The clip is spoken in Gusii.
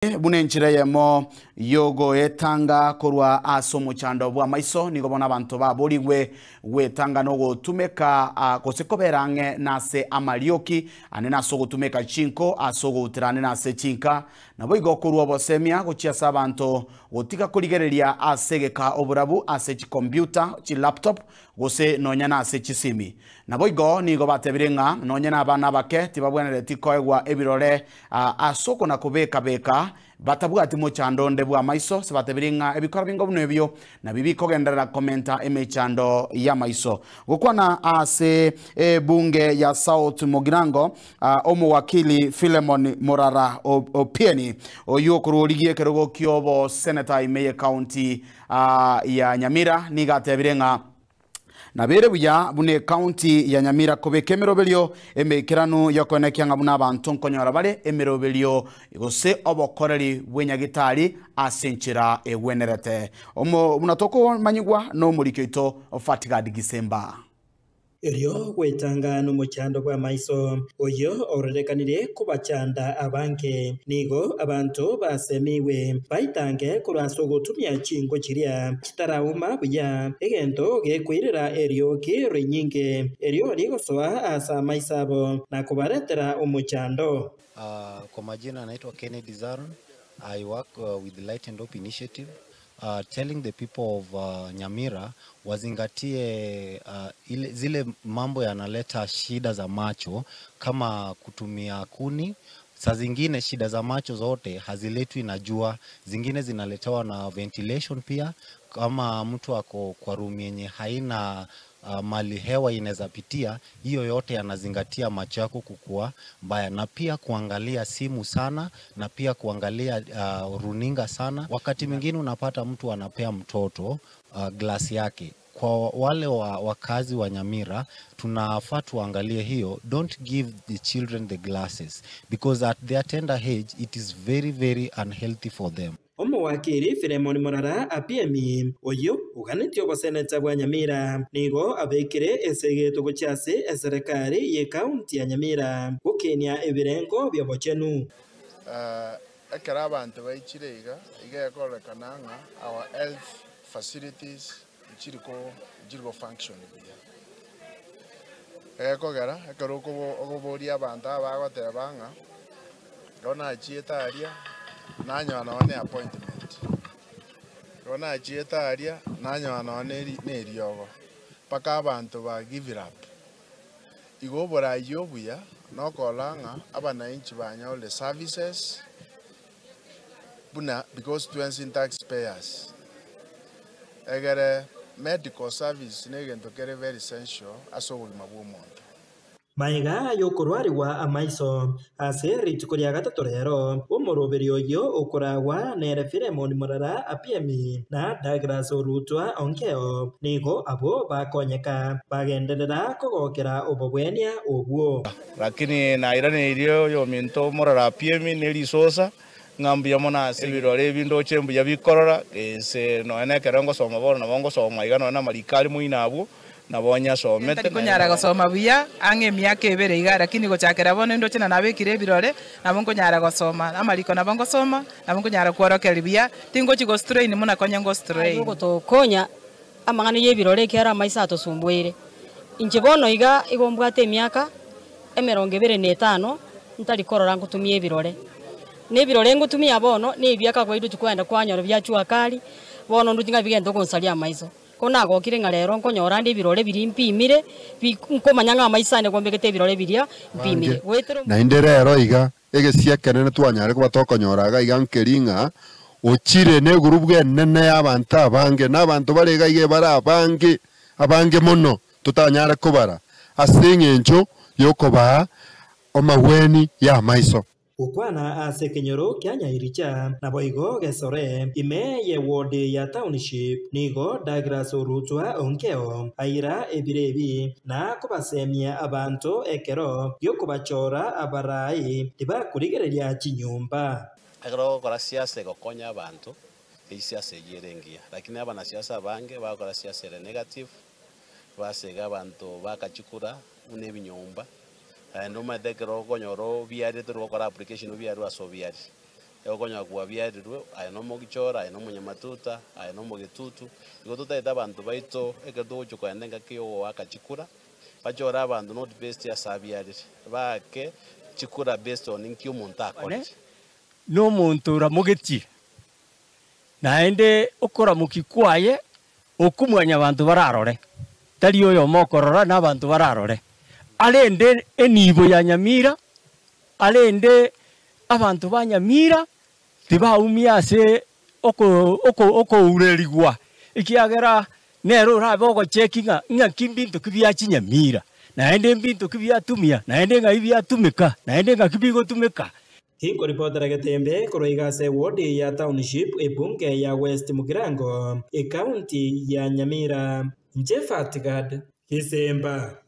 Buna enchera eyemo y'ogoetanga korwa ase omochando bw'amaiso, nigo bono abanto baborigwe gwetanga nogotumeka gose kobera ang'e nase amarioki ane nase ogotumeka chinko ase ogoutera ane nase chinka. Naboigo korwa obosemia gochia ase abanto gotiga korigereria ase egeka oborabu ase chikompiuta, chilaptop gose nonya nase chisimi. Naboigo nigo batebire ng'a nonya nabana abake tibabwenereti koegwa ebirore ase okona-kobeka-beka batabwati mochando onde bw'amaiso, ase batebire ng'a ebikora bingo buna ebio nabio bikogenderera komenta emechando y'amaiso. Gokwana ase ebunge ya South Mugirango, omowakili Philemon Morara Opieni, oyio okorwa origie ekerogo ki'oboseneta ime y'ecounty ya Nyamira, nigo atebire ng'a Nabeire buya buna ecounty ya Nyamira kobeka emeroberio emeikeranu yokoenekia ng'a buna abanto nkonyora bare emeroberio gose obokoreri bw'enyagitari ase enchera egwenerete. Omo buna tokomanyigwa nomoriki oito Fatgard Gisemba. Erio gwetanga nomochando bw'amaiso, oyio ororekanire kobachanda abange. Nigo abanto basemigwe baitange korwa ase ogotumia chinko chiria chitarauma buya, egento gekoirera erioki rinyinge, erio rigosoa ase amaiso abo na kobaretera omochando. Kwa majina naitwa Kennedy Zaron, I work with Light and Hope Initiative. Telling the people of Nyamira wazingatie ile zile mambo yanaleta shida za macho kama kutumia kuni. Saa zingine shida za macho zote haziletwi na jua, zingine zinaletewa na ventilation pia. Kama mtu ako kwa room yenye haina mali hewa inaweza pitia, hiyo yote yanazingatia macho yako kukua mbaya, na pia kuangalia simu sana, na pia kuangalia runinga sana. Wakati mwingine unapata mtu anapea mtoto glasi yake. Kwa wale wa wakazi wa Nyamira tunafaa tuangalie hiyo, don't give the children the glasses because at their tender age it is very very unhealthy for them. Omowakiri Philemon Morara Apiemi, oyio oganetie oboseneta bwa Nyamira, nigo abekire esegeto gochia ase eserekari y'ecounty ya Nyamira gokenia ebirengo bi'obochenu. Ekero abanto baichire iga, iga ekororekana ng'a our health facilities nchiri ko nchiri go function buya. Egekogera ekero okobo okoboria abanto aba bagoteba ng'a ekero nachiete aria nanyora nonye na appointment, ekero nachiete aria nanyora nonye na na eriogo, mpaka abanto ba give up. Igo oborayi obuya nokorora ng'a abananchi banyorire services buna because twensi ntax payers, egere medical service na egento kere very essential ase obogima bwa omonto. Magega y'okorwarigwa amaiso ase rituko ria gatato rero, omoroberi oyio okoragwa nere Philemon Morara Apiemi na Douglas Orutwa Onkeo nigo abwo bakonyeka bagenderera kogokera obobwenia obwo. Lakini nairaneirie oyominto Morara Apiemi ne risosa, ng'a mbuya mono ase ebirore ebi ndoche mbuya bikorora, gese nonya nekero ngosoma bono nabo ngosoma iga nonya namariko are moino abwo, nabo nyasomete. Ntari konyara gosoma buya ang'e emiaka ebere iga, lakini gochakera bono indoche na nabekire ebirore, nabo nkonyara gosoma. Amariko nabo ngosoma, nabo nkonyara kworokereria buya, tingochi go strain buna konya ngo strain. Ogotokonya amang'ana y'ebirore ekiagera amaiso atosumbueire. Inche bono iga igo mbwate emiaka emerongo ebere na etano ntari korora ngotumia ebirore. Na ebirore ngotumia bono na ebiaka kwaito chikwenda kwanyora bia jua kali, bono ndoche ng'a bigento gonsaria amaiso. Ko nagokire ng'a rero nkonyora ande ebirore biria mpimire, bi nkomanya ng'a amaiso ane gombegete ebirore biria mpimire. Abange, Goetera naende rero iga, egesia ekenene twanyare koba tokonyora iga iga nkeri ng'a ochire negurubu enene y'abanto abange, na abanto bare iga iga ebare abange, abange mono, totanyare kobara, ase eng'encho y'okobaa omagweni y'amaiso. Gokwana ase ekenyoro kia Nyairicha, naboigo Gesore, ime ye ward ya Township, nigo Douglas Orutwa Onkeo aira ebiro ebi na kobasemia abanto ekero gi'okobachora abarai tibakorigereria chinyomba. Ekero ogokora siasa egokonya abanto, eyio siasa eyio ere engiya. Lakini abanasiasa abange bagokora siasa ere negative, basega abanto bakachikura buna ebinyomba, naende omanyete ekero okonyora obiarire tori gokora application obiarwe ase obiarire. Egokonyora kwabiarirwe, aye na omogichora, aye na omonyamatuta, aye na omogetutu. Igo totaete abanto baito ekero togochia kogenda engaki ya ogoaka chikura, bachore abanto not based ase abiarire, baake chikura based on nki omonto akorire. Nomonto oramogetie, naende okoramokia kwaye okwo mwanyabanto bararore, tari oyomo okorora na abanto bararore. Arende enibo ya Nyamira, arende abanto ba Nyamira tibaumia ase okourerigwa, ekiagera nere orabe ogocheki ng'a ng'aki mbinto ki bia chinyamira, naende mbinto ki biatumia, naende ng'ai biatumeka, naende ng'aki bigotumeka. Tinkoripotera Getembe korwa iga ase eward ya Township, ebunge ya West Mugirango, ecounty ya Nyamira. Inche Fatgad Gisemba.